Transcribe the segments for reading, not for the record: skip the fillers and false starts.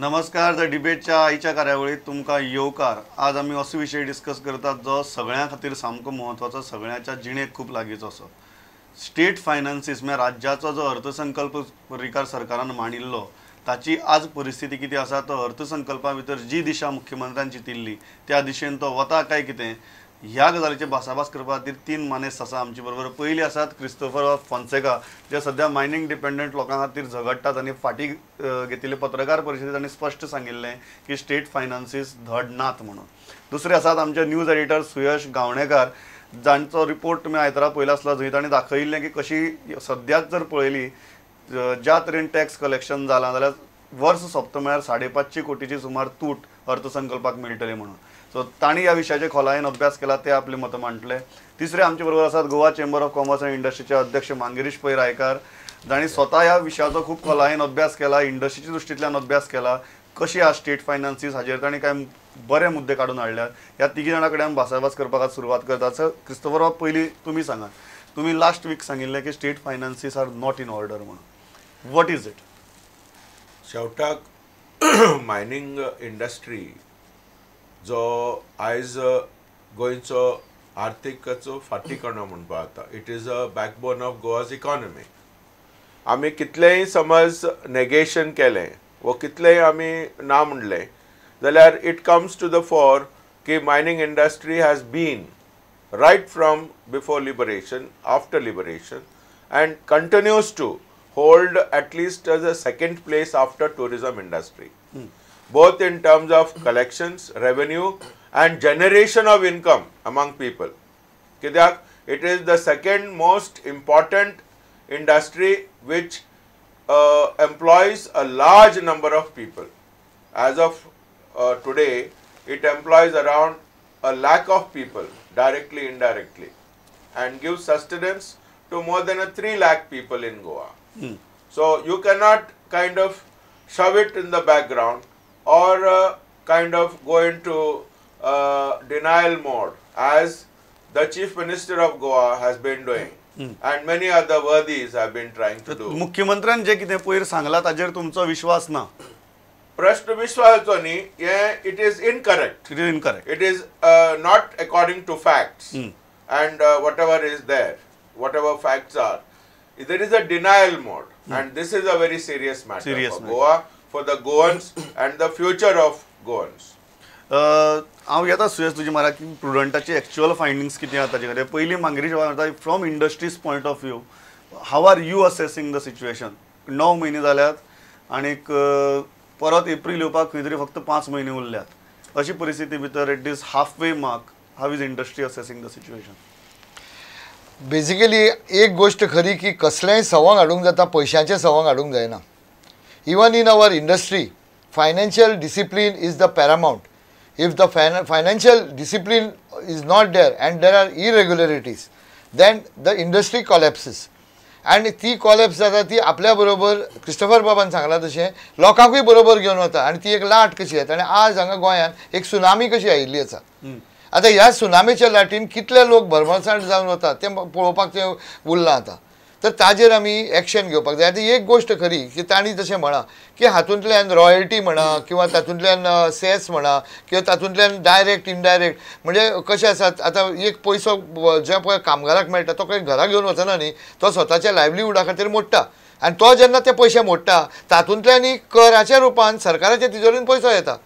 नमस्कार, the डिबेटच्या आयच्या कार्यावळीत तुमकां येवकार. आज आमी असो विशय डिस्कस करतात जो सगळ्यां खातीर सामको म्हत्वाचो, सगळ्यांच्या जिणेक खूब लागींचो असो. स्टेट फायनान्सीस म्हळ्यार राज्याचो जो अर्थसंकल्प पर्रीकार सरकारान मांडिल्लो ताची आज परिस्थिती कितें आसा, तो अर्थसंकल्पा भितर जी दिशा मुख्यमंत्र्यान चिंतिल्ली त्या दिशेन तो वता काय कितें, ह्या गजालीचेर भासाभास करपा खातीर तीन मानेस्त आसा आमचे बरोबर. पयली आसात क्रिस्तोफर फोन्सेका, जे सद्या मायनींग डिपेंडंट लोकां खातीर झगडटात आनी फाटीं घेतिल्ले पत्रकार परिशदेंत तांणी स्पश्ट सांगिल्लें की स्टेट फायनान्सीस धड नात म्हणून. दुसरे आसात आमचे न्यूज एडिटर सुयश गावणेकार, जांचो रिपोर्ट तुमी आयतारा पळयलो आसलो, जंय तांणी दाखयिल्लें की कशी सद्याच जर पळयली ज्या तरेन टॅक्स कलेक्शन जालां जाल्यार वर्स सोंपता म्हळ्यार 550 कोटीची सुमार तूट अर्थसंकल्पाक मेळटली म्हणून. सो तांणी ह्या विशयाचेर खोलायेन अभ्यास केला, ते आपले मतां मांडटले. तिसरे आमचे बरोबर आसात Goa chamber of commerce and इंडस्ट्रीचे अध्यक्ष मांगिरीश पै रायकार, जांणी स्वता ह्या विशयाचो खूब खोलायेन अभ्यास केला, इंडस्ट्रीच्या दृश्टींतल्यान अभ्यास केला, कशी आज स्टेट फायनान्सीस हाजेर तांणी कांय बरे मुद्दे काडून हाडल्यात. ह्या तिगी जाणां कडेन आमी भासाभास करपाक आज सुरवात करतात. सर क्रिस्तोफर बाब, पयलीं तुमी सांगात, तुमी लास्ट वीक सांगिल्लें की state finances are not in order म्हणून, what is it? शेवटाक मायनींग इंडस्ट्री जो आयज गोंयचो आर्थीकाचो फाटीकणो म्हणपा जाता, it is a backbone of Goa's economy. आमी कितलेंय समज नेगेशन केलें वो कितलेंय आमी ना म्हणलें जाल्यार it comes to the fore की mining industry has been right from before liberation, after liberation and continues to hold at least as a second place after tourism industry, both in terms of collections, revenue and generation of income among people. Kidyak, it is the second most important industry which employs a large number of people. As of today, it employs around 1 lakh of people directly, indirectly, and gives sustenance to more than 3 lakh people in Goa. So you cannot kind of shove it in the background or kind of go into denial mode as the Chief Minister of Goa has been doing and many other worthies have been trying to do. मुख्यमंत्र्यान जे कितें पयर सांगला ताजेर तुमचो विश्वास ना? प्रश्न विश्वासाचो न्ही, हें it is incorrect. It is incorrect. It is not according to facts and whatever is there, whatever facts are. There is a denial mode and this is a very serious matter for Goa, for the Goans and the future of Goans. हांव येता सुयश तुजी म्हारा की प्रुडंटाची actual फायंडिंग्स कितें आसा ताचे कडेन. पयलीं मांगिरीश म्हणटा, from industries point of view how are you assessing the situation? 9 म्हयने जाल्यात आनीक परत एप्रील येवपाक खंय तरी फक्त 5 म्हयने उरल्यात, अशी परिस्थिती भितर at this half way mark how is industry assessing the situation? Basically एक गोष्ट खरी की कसलेंय सवंग हाडूंक जाता, पयशांचें सवंग हाडूंक जायना. Even in our industry financial discipline is the paramount. If the financial discipline is not there and there are irregularities, then the industry collapses. आनी ती कॉलॅप्स जाता ती आपल्या बरोबर क्रिस्टोफर बाबान सांगलां तशें लोकांकूय बरोबर घेवन वता आनी ती एक लाट कशी येता. आनी आज हांगा गोंयांत एक सुनामी कशी आयिल्ली आसा. आतां ह्या सुनामीच्या लाटीन कितले लोक भरमसाट जावन वतात तें पळोवपाक तें उरलां आतां. तर ताजेर आमी एक्शन घेवपाक जाय. आतां एक गोश्ट खरी की तांणी जशें म्हळां की हातूंतल्यान रॉयल्टी म्हणा किंवा तातूंतल्यान सेस म्हणा किंवा तातूंतल्यान डायरेक्ट इनडायरेक्ट म्हणजे कशें आसात आतां एक पयसो जे पळय कामगाराक मेळटा तो खंय घरा घेवन वचना न्ही, तो स्वताच्या लायवलीहुडा खातीर मोडटा आनी तो जेन्ना ते पयशे मोडटा तातूंतल्यान कराच्या रुपान सरकाराच्या तिजोरीन पयसो येता.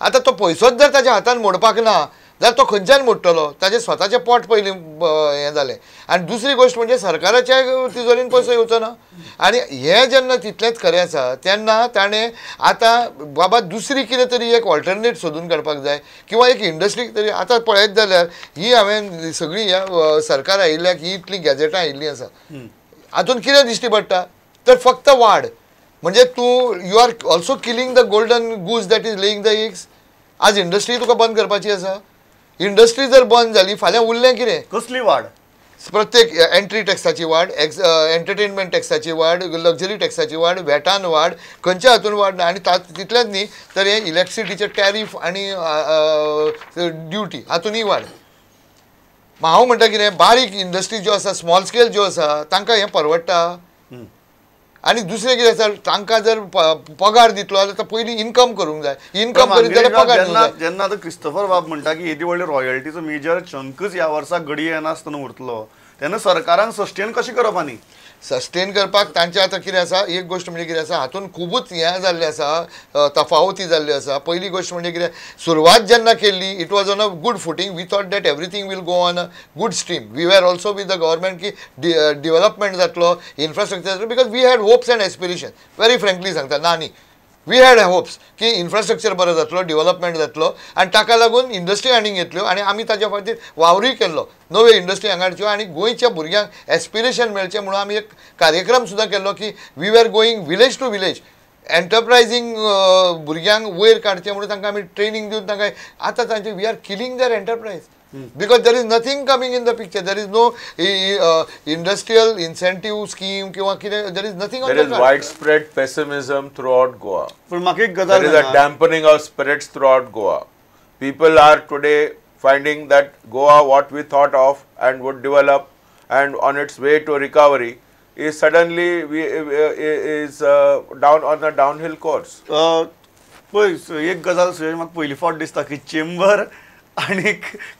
आतां तो पयसोच जर ताच्या हातान मोडपाक ना जाल्यार तो खंयच्यान मोडटलो? ताजें स्वताचें पोट पयलीं हें जालें. आनी दुसरी गोश्ट म्हणजे सरकाराच्या तिजोरीन पयसो येवचो ना. आनी हें जेन्ना तितलेंच खरें आसा तेन्ना ताणें आतां बाबा दुसरी कितें तरी एक ऑल्टरनेट सोदून काडपाक जाय किंवा एक इंडस्ट्री तरी. आतां पळयत जाल्यार ही हांवें सगळीं ह्या सरकार आयिल्ल्याक ही इतलीं गॅजेटां आयिल्लीं आसा, हातूंत कितें दिश्टी पडटा तर फक्त वाड. म्हणजे तूं you are also killing the golden goose that is laying the eggs. आज इंडस्ट्री तुका बंद करपाची आसा. इंडस्ट्री जर बंद जाली फाल्यां उरलें कितें? कसली वाड? प्रत्येक एंट्री टॅक्साची वाड, एंटरटेनमेंट टॅक्साची वाड, लक्झरी टॅक्साची वाड, वॅटान वाड, खंयच्या हातून वाड ना. आनी तितलेंच न्ही तर हे इलेक्ट्रिसिटीचे टॅरीफ आनी ड्युटी हातूनय वाड. हांव म्हणटा कितें, बारीक इंडस्ट्री ज्यो आसा, स्मॉल स्केल ज्यो आसा तांकां हें परवडटा? आनी दुसरें कितें आसा, तांकां जर पगार दितलो जाल्यार पयलीं इनकम करूंक जाय, इनकम करीत जाल्यार पगार दिवंक जाय. जेन्ना आतां क्रिस्तोफर बाब म्हणटा की येदी व्हडली रॉयल्टीचो मेजर चंकच ह्या वर्सा घडये येनासतना उरतलो, तेन्ना सरकारान सस्टेन कशें करप? आनी सस्टेन करपाक तांचें आतां कितें आसा, एक गोश्ट म्हणजे कितें आसा, हातूंत खुबूच हें जाल्लें आसा, तफावती जाल्ल्यो आसा. पयली गोश्ट म्हणजे कितें, सुरवात जेन्ना केल्ली it was on a good footing, we thought that everything will go on a good stream. We were also with the government की डिवेलपमेंट जातलो, इन्फ्रास्ट्रक्चर जातलो, because we had hopes and aspiration. Very frankly सांगता ना न्ही, we had hopes की infrastructure बरो जातलो, development जातलो आनी ताका लागून इंडस्ट्री हाडून घेतल्यो आनी आमी ताच्या खातीर वावरूय केल्लो, नव्यो इंडस्ट्री हांगा हाडच्यो आनी गोंयच्या भुरग्यांक एस्पिरेशन मेळचें म्हणून आमी एक कार्यक्रम सुद्दां केल्लो की we were going village to village, enterprising भुरग्यांक वयर काडचें म्हणून तांकां आमी ट्रेनींग दिवन तांकां आतां तांचे we are killing their enterprise because there is nothing coming in the picture. There is no industrial incentive scheme किंवा कितें, there is nothing. There is widespread pessimism throughout Goa. पूण म्हाका एक गजाल, there is a dampening of spirits throughout Goa. People are today finding that Goa, what we thought of and would develop and on its way to recovery, is suddenly is down on a downhill course. पळय एक गजाल सुयश, म्हाका पयली फावट दिसता की chamber आनी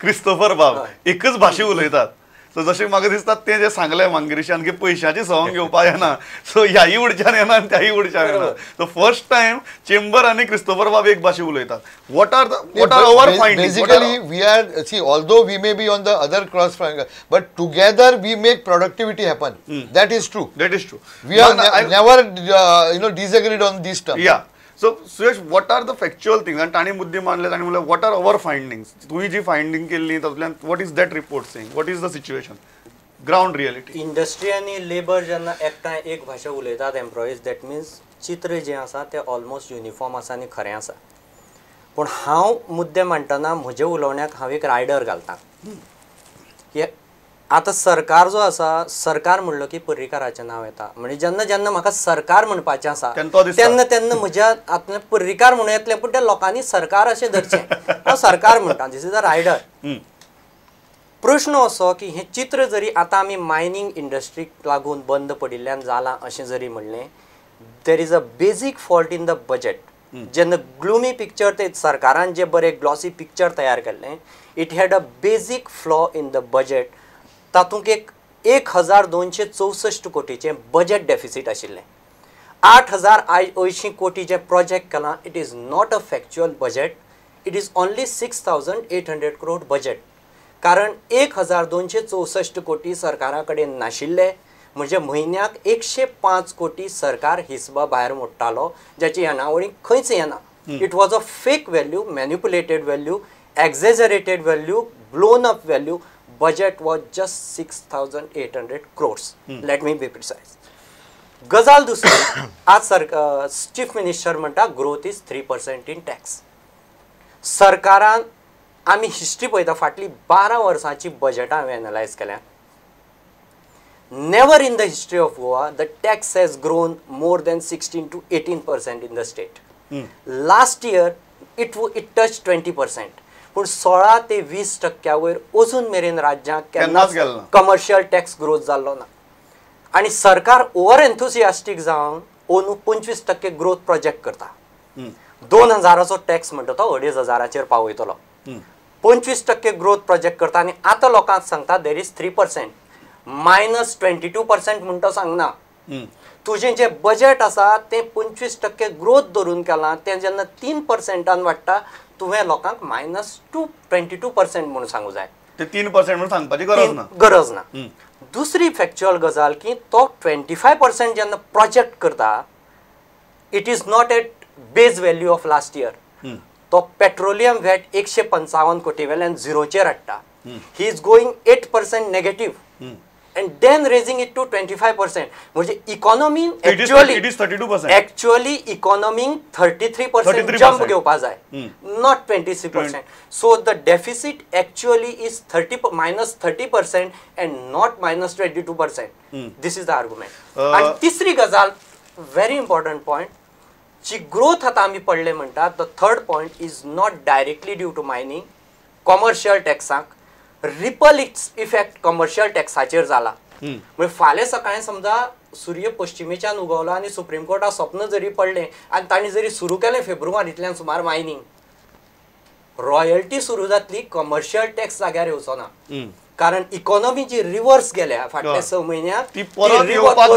Christopher बाब एकच भाशे उलयतात. सो जशें म्हाका दिसता तें जें सांगलें मांगिरीशान की पयशांची सवंग घेवपाक येना, सो ह्याय उडच्यान येना आनी त्याय उडच्यान येना. सो फर्स्ट टायम चेंबर आनी क्रिस्तोफर बाब एक भाशे उलयतात. What are our findings? Basically we are, see, although we may be on the other cross, but together we make productivity happen. That is true. That is true. We are never you know disagreed on this term. Yeah. So Suyash, what are the factual things? आनी तांणी मुद्दे मांडले, तांणी म्हणलें what are our findings? तुवें जी finding केल्ली तातूंतल्यान what is that report saying? What is the situation, ground reality? Industry आनी लेबर जेन्ना एकठांय एक भाशा उलयतात एम्प्लॉईज, that means चित्र जें आसा तें ऑलमोस्ट युनिफॉर्म आसा आनी खरें आसा. पूण हांव मुद्दे मांडटना म्हज्या उलोवण्याक हांव एक रायडर घालता की आतां सरकार जो आसा, सरकार म्हणलो की पर्रीकाराचें नांव येता. म्हणजे जेन्ना जेन्ना म्हाका सरकार म्हणपाचें आसा तेन्ना तेन्ना म्हज्या हातूंतल्यान पर्रीकार म्हणूं येतलें, पूण त्या लोकांनी सरकार अशें धरचें. हांव सरकार म्हणटा, this is a rider. प्रश्न असो की हें चित्र जरी आतां आमी मायनींग इंडस्ट्रीक लागून बंद पडिल्ल्यान जालां अशें जरी म्हणलें, there is a basic fault in the budget. जेन्ना ग्लुमी पिक्चर ते सरकारान जें बरें ग्लॉसी पिक्चर तयार केल्लें, it had a basic flaw in the budget. तातूंत एक 1264 कोटीचें बजेट डेफिसीट आशिल्लें. 8080 कोटी जें प्रोजेक्ट केलां, it is not a factual budget, it is only 6800 crore budget. कारण 1264 कोटी सरकारा कडेन नाशिल्ले, म्हणजे म्हयन्याक 105 कोटी सरकार हिसबा भायर मोडटालो, जाची येणावळी खंयच येना. It was a fake value, manipulated value, exaggerated value, blown up value. Budget was just 6800 crores. Let me be precise. गजाल दुसरी, आज सरकार चीफ मिनिस्टर म्हणटा growth is 3% in tax. सरकारान आमी हिस्ट्री पळयता, फाटली 12 वर्सांची बजेटां हांवें एनलायज केल्या. Never in the history of Goa the tax has grown more than 16 to 18% in the state. Last year it touch 20%. पूण 16 ते 20 टक्क्या वयर अजून मेरेन राज्यांत केन्नाच कमर्शियल टॅक्स ग्रोथ जाल्लो ना. आनी सरकार ओवर एन्थुसियास्टीक जावन अंदू 25% ग्रोथ प्रोजेक्ट करता. 2000चो टॅक्स म्हणटा तो 2500 पावयतलो. 25% ग्रोथ प्रोजेक्ट करता आनी आतां लोकांक सांगता there is 3% minus 22% म्हूण तो सांगना. तुजें जें बजेट आसा तें 25% ग्रोथ धरून केलां, तें जेन्ना 3% वाडटा तुवें लोकांक मायनस 22% म्हणून सांगू जाय. ते 3% म्हणून सांगपाची गरज ना, गरज ना. दुसरी फॅक्च्युअल गजाल की तो 25% जेन्ना प्रोजेक्ट करता, it is not at base value of last year. तो पेट्रोलियम व्हॅट 155 कोटी वेल्यान झिरोचेर हाडटा. He is going 8% negative and then raising it to 25%. म्हणजे इकॉनॉमी एक्चुअली इकॉनॉमीक 33% जंप घेवपा जाय, not 23%. So the deficit actually is minus 30% and not minus 22%. This is the argument. आनी तिसरी गजाल, व्हेरी इम्पॉर्टंट पॉयंट, जी ग्रोथ आतां आमी पडले म्हणटा, the third point is not directly due to mining. Commercial टॅक्साक ripple effect commercial टॅक्साचेर जाला. म्हणजे फाल्यां सकाळीं समजा सूर्य पश्चिमेच्यान उगवलो आनी सुप्रीम कोर्टाक स्वप्न जरी पडलें आनी तांणी जरी सुरू केलें फेब्रुवारींतल्यान सुमार मायनींग, रॉयल्टी सुरू जातली, कमर्शियल टॅक्स जाग्यार येवचो ना. कारण इकॉनॉमी जी रिवर्स गेल्या फाटल्या 6 म्हयन्याक ती परत येवपाक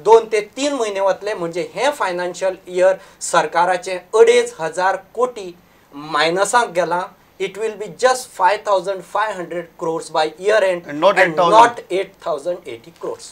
2 ते 3 म्हयने वतले. म्हणजे हें फायनान्शियल इयर सरकाराचें 2,500 कोटी मायनसाक गेलां. It will be just 5,500 crores by year end and not 8,080 crores.